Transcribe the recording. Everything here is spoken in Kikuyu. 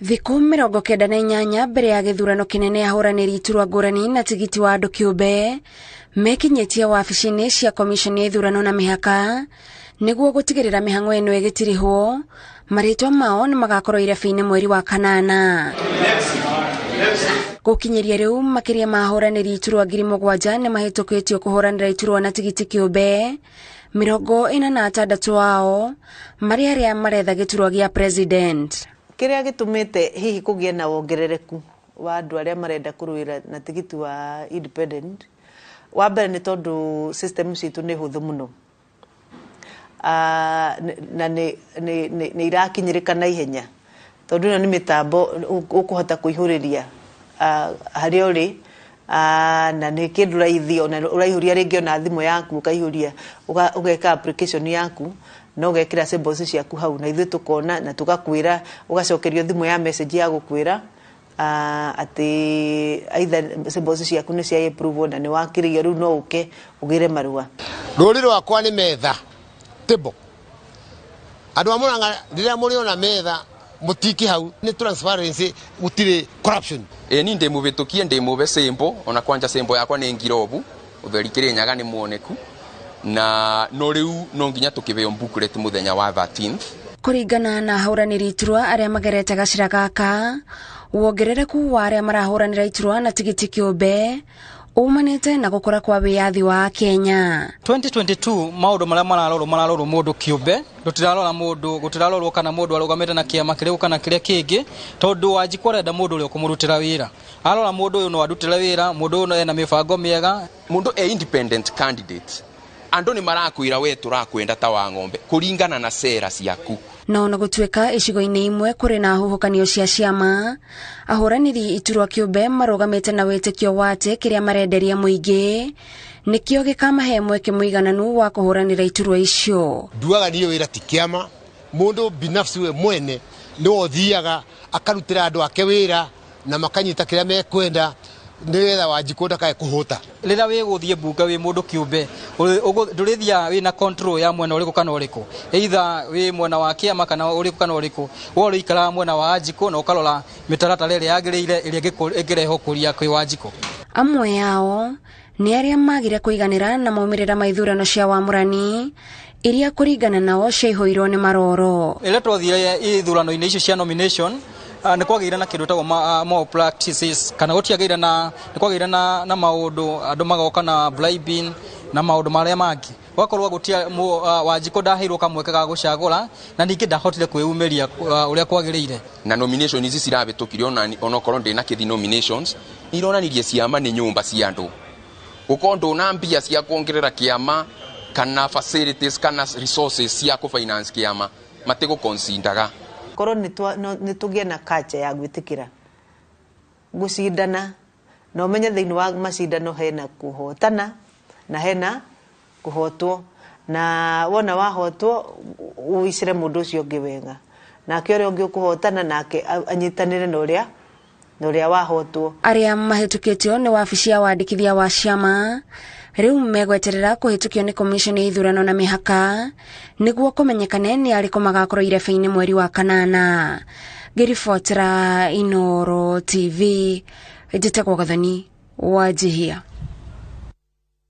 Thikũ 98 mbere ya gĩthurano kĩnene, ahũranĩri iturwa ngũrani na tigiti wa andũ kĩũmbe mekinyĩtie wabici-inĩ cia komiconi ya ithurano na mĩhaka nĩguo gũtigĩrĩra mĩhang'o ĩno ĩgĩtirihwo. Marĩtwa mao nĩ magakorwo irebe-inĩ mweri wa kanana. Gũkinyĩria rĩu, makĩria ma ahũranĩri iturwa 7,000 nĩ mahĩtũkĩtio kũhũranĩra iturwa na tigiti kĩũmbe, 46 ao marĩ arĩa maretha gĩturwa gĩa president. Kĩrĩa gĩtũmĩte hihi kũgĩe na wongerereku wa andũ arĩa marenda kũrũĩra na tigiti wa independent, wa mbere nĩ tondũ system citũ nĩ hũthũ mũno na nĩ irakinyĩrĩka na ihenya, tondũ ĩno nĩ mĩtambo ũkũhota kũihũrĩria harĩa ũrĩ, na nĩ kĩndũ raithi, ona ũraihũria rĩngĩ ona thimũ yaku, ũkaihũria, ũgeka application yaku na ũgekĩra symbols ciaku hau, na ithuĩ tũkona na tũgakwĩra, ũgacokerio thimũ ya message ya gũkwĩra atĩ either symbols ciaku nĩ cia approve na nĩ wakĩrĩire, rĩu no ũke ũgĩre marũa. Rũri rwakwa nĩ metha, table. Andũ a Murang'a, rĩrĩa mũrĩona metha mũtiki hau nĩ transparency, gũtirĩ corruption. Ĩ ni ndĩ mũhĩtũkie, ndĩ mũbe symbol, ona kwanja symbol yakwa nĩ ngirobu ũtheri Kĩrĩnyaga nĩ muoneku, na no rĩu no nginya tũkĩheo booklet mũthenya wa 13th. Kũringana na ahũranĩri iturwa arĩa magerete gacĩra gaka, wongerereku wa arĩa marahũranĩra iturwa na tigiti kĩũmbe umanĩte na gũkũra kwa wĩyathi wa Kenya. 2022 maũndũ marĩa mararorwo, mararorwo mũndũ kĩũmbe, tũtirarora mũndũ, gũtirarorwo kana mũndũ arũgamĩte na kĩama kĩrĩkũ kana kĩrĩa kĩngĩ, tondũ Wanjikũ arenda mũndũ ũrĩa ũkũmũrutĩra wĩra. Arora mũndũ ũyũ no andutĩre wĩra, mũndũ ũyũ ena mĩbango mĩega. Mũndũ e independent candidate, andũ nĩ marakwĩra we tũrakwenda ta wa ng'ombe kũringana na sera ciaku. Na ona gũtuĩka icigo-inĩ imwe kũrĩ na huhũkanio cia ciama, ahũranĩri iturwa kĩũmbe marũgamĩte na wĩtĩkio wa atĩ kĩrĩa marenderia mũingĩ nĩkĩo gĩkamahe mweke mũigananu wa kũhũranĩra iturwa icio. Nduaga niĩ wĩra ti kĩama, mũndũ binafsi we mwene nĩwe ũthiaga akarutĩra andũ ake wĩra na makanyita kĩrĩa mekwenda nĩgetha Wanjikũ ndakae kũhũta. Rĩrĩa wĩ gũthiĩ mbunge wĩ mũndũ kĩũmbe, ndũrĩthiaga wĩna control ya mwena ũrĩkũ kana ũrĩkũ, either wĩ mwena wa kĩama kana ũrĩkũ kana ũrĩkũ, we ũrĩikaraga mwena wa Wanjikũ na ũkarora mĩtaratara ĩrĩa yagĩrĩire ĩrĩa ĩngĩrehe ũkũria kwĩ Wanjikũ. Amwe ao nĩ arĩa magire kũiganĩra na maumĩrĩra ma ithurano cia wamũrani iria kũringana nao ciaihũirwo nĩ maroro. Rĩrĩa twathire ithurano-inĩ icio cia nomination, nĩ kwagĩire na kĩndũ ĩtagwo malpractices, kana gũtiagĩire na, nĩ kwagĩire na maũndũ andũ magoka na bribing na maũndũ marĩa mangĩ, gwakorwo gũtia Wanjikũ ndaheirwo kamweke ga gũcagũra na ningĩ ndahotire kwĩyumĩria ũrĩa kwagĩrĩire. Na nomination ici cirahĩtũkire, ona onokorwo ndĩ na kĩthi nominations ironanirie ciama nĩ nyũmba cia andũ, gũkorwo ndũna mbia cia kuongerera kĩama kana facilities kana resources cia kũ finance kĩama, matigũconsideraga. Korwo nĩ tũgĩe na culture ya gwĩtĩkĩra gũcindana, na ũmenye thĩinĩ wa macindano hena kũhotana na hena kũhotwo, na wona wahotwo ũicire mũndũ ũcio ũngĩ wega, nake ũrĩa ũngĩ ũkũhotana nake anyitanĩre na ũrĩa wahotwo. Arĩa mahĩtũkĩtio nĩ wabici ya wandĩkithia wa ciama rĩu megweterera kũhĩtũkio nĩ komiconi ya ithurano na mĩhaka nĩguo kũmenyekane nĩ arĩkũ magakorwo irebe-inĩ mweri wa kanana. Ngĩribotera Inoro TV, njĩtagwo Gathoni Wanjihia.